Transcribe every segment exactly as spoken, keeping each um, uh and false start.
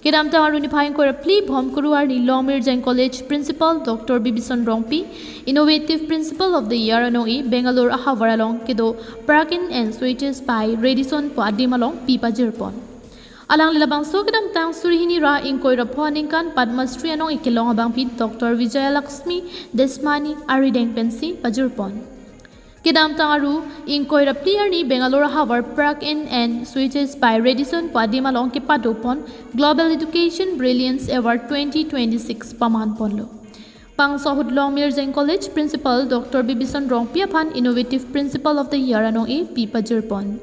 Kedamtang Arni niphai ingkoi ra phli Bhomkuru arni Longmirjeng College Principal Doctor Bibison Rongpi, Innovative Principal of the Year anong-e Bangalore ahavar along kedo Park Inn and Suites by Radisson pu adim along pi pajirpon. Alangli labangso kedamtang suri hini ra ingkoi ra pho aningkan Padma Shri anong-e kelong abangpi Doctor Vijayalakshmi Deshmani arideng pensi pajirpon. Kedamtang Arni ingkoi ra phli arni Bangalore ahavar Park Inn and Suites by Radisson pu adim along kepadopon Global Education Brilliance Award twenty twenty-six pamanponlo. Bangso ahut Longmirjeng College Principal Doctor Bibison Rongpi aphan Innovative Principal of the Year anong-e pi pajirpon.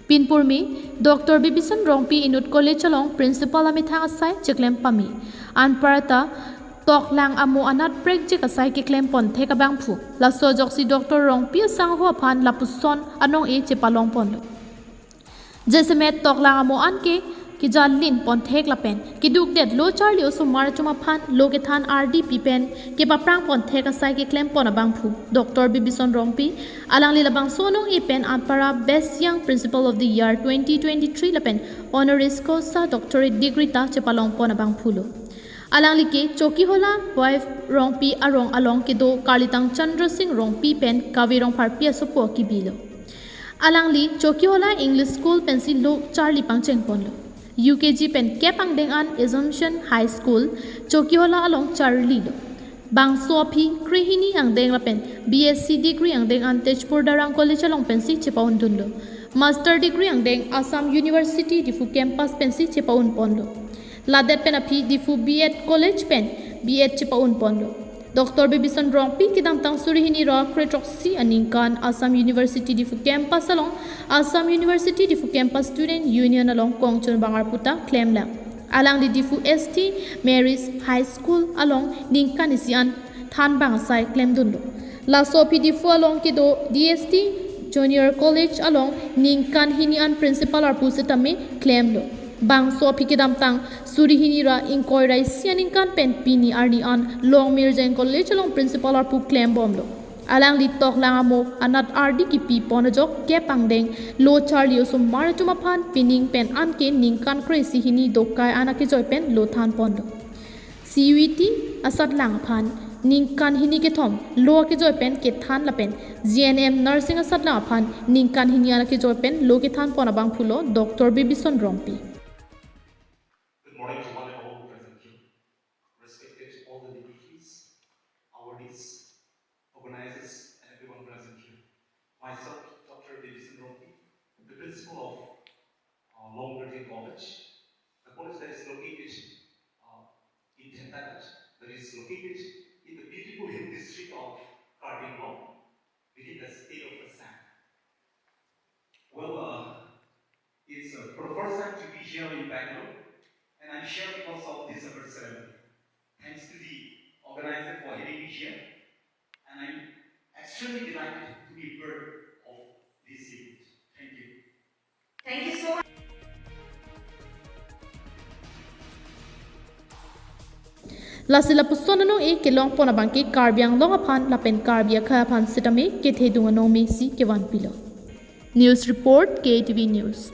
Pinpurme, Doctor Bibison Rongpi inut college along Principal amethang asai cheklem pame. Anparta toklang amo anat prekjik asai keklempon thek abangphu. Laso ajoksi Doctor Rongpi asangho aphan lapuson anong-e chepalongponlo. Jasemet toklang amo anke kejalin pon thek lapen kedukdet lo charli osomar atum aphan lo kethan ardi pi pen kepaprangpon thek asai keklempon abangphu Doctor Bibison Rongpi alangli labangso anong-e pen anpara Best Young Principal of the Year twenty twenty-three lapen honoris causa doctorate degree ta chepalongpon abangphulo. Alangli ke Chokihola Wife Rongpi arong along kedo Karlitang Chandra Singh Rongpi pen Kavi Rongpharpi asopo kibilo. Alangli Chokihola English School pensi lo charli pangchengponlo. U K G pen kep angdeng an Assumption High School, Chokihola along charlilo. Bangso aphi krehini angdeng lapen B S C degree angdeng an Tezpur Darrang College along pensi chepa-undunlo. Master degree angdeng Assam University Diphu campus pensi chepa-unponlo. Ladet pen aphi Diphu B Ed College pen B Ed chepa-unponlo. Doctor Bibison Rongpi kedamtang suri hini ra kre throksi aningkan Assam University Diphu campus along Assam University Diphu Campus Student Union along kongchun bang arpu ta klemlang. Alangli Diphu S T Mary's High School along ningkan isi an thanbang asai klemdunlo. Laso aphi Diphu along kedo D S T Junior College along ningkan hini an principal arpu sitame klemlo. Bangso aphi kedamtang suri hini ra ingkoi ra isi aningkan pen pini arni an Longmirjeng College along principal arpu klembomlo. Alangli toklang amo anat ardi kipipon ajok kep angdeng lo charli osomar atum aphan pining pen anke ningkan kre isi hini dokai an akejoi pen lo thanponlo. C U E T asatlang aphan ningkan hini kethom lo akejoi pen kethan lapen G N M nursing asatlang aphan ningkan hini an akejoi pen lo kethanpon abangphulo Doctor Bibison Rongpi. Good morning to one and all present here. Respected all the dignitaries, awardees, organizers, and everyone present here. Myself, Doctor Bibison Rongpi, the principal of uh, Longmirjeng College. The college that is located uh, in Thendagat, that is located in the beautiful hill district of Karbi Anglong, within the state of Assam. Well, uh, it's uh, for the first time to be here in Bangalore, and I'm here because of this award ceremony. Thanks to the organizer for having me here, and I'm extremely delighted to be a part of this event. Thank you. Thank you so much. Lasi lapuson anong-e kelongpon abangke Karbi Anglong aphan lapen Karbi akhei aphan sitame kethedung anong mesi kevanpilo. News report, K T V News.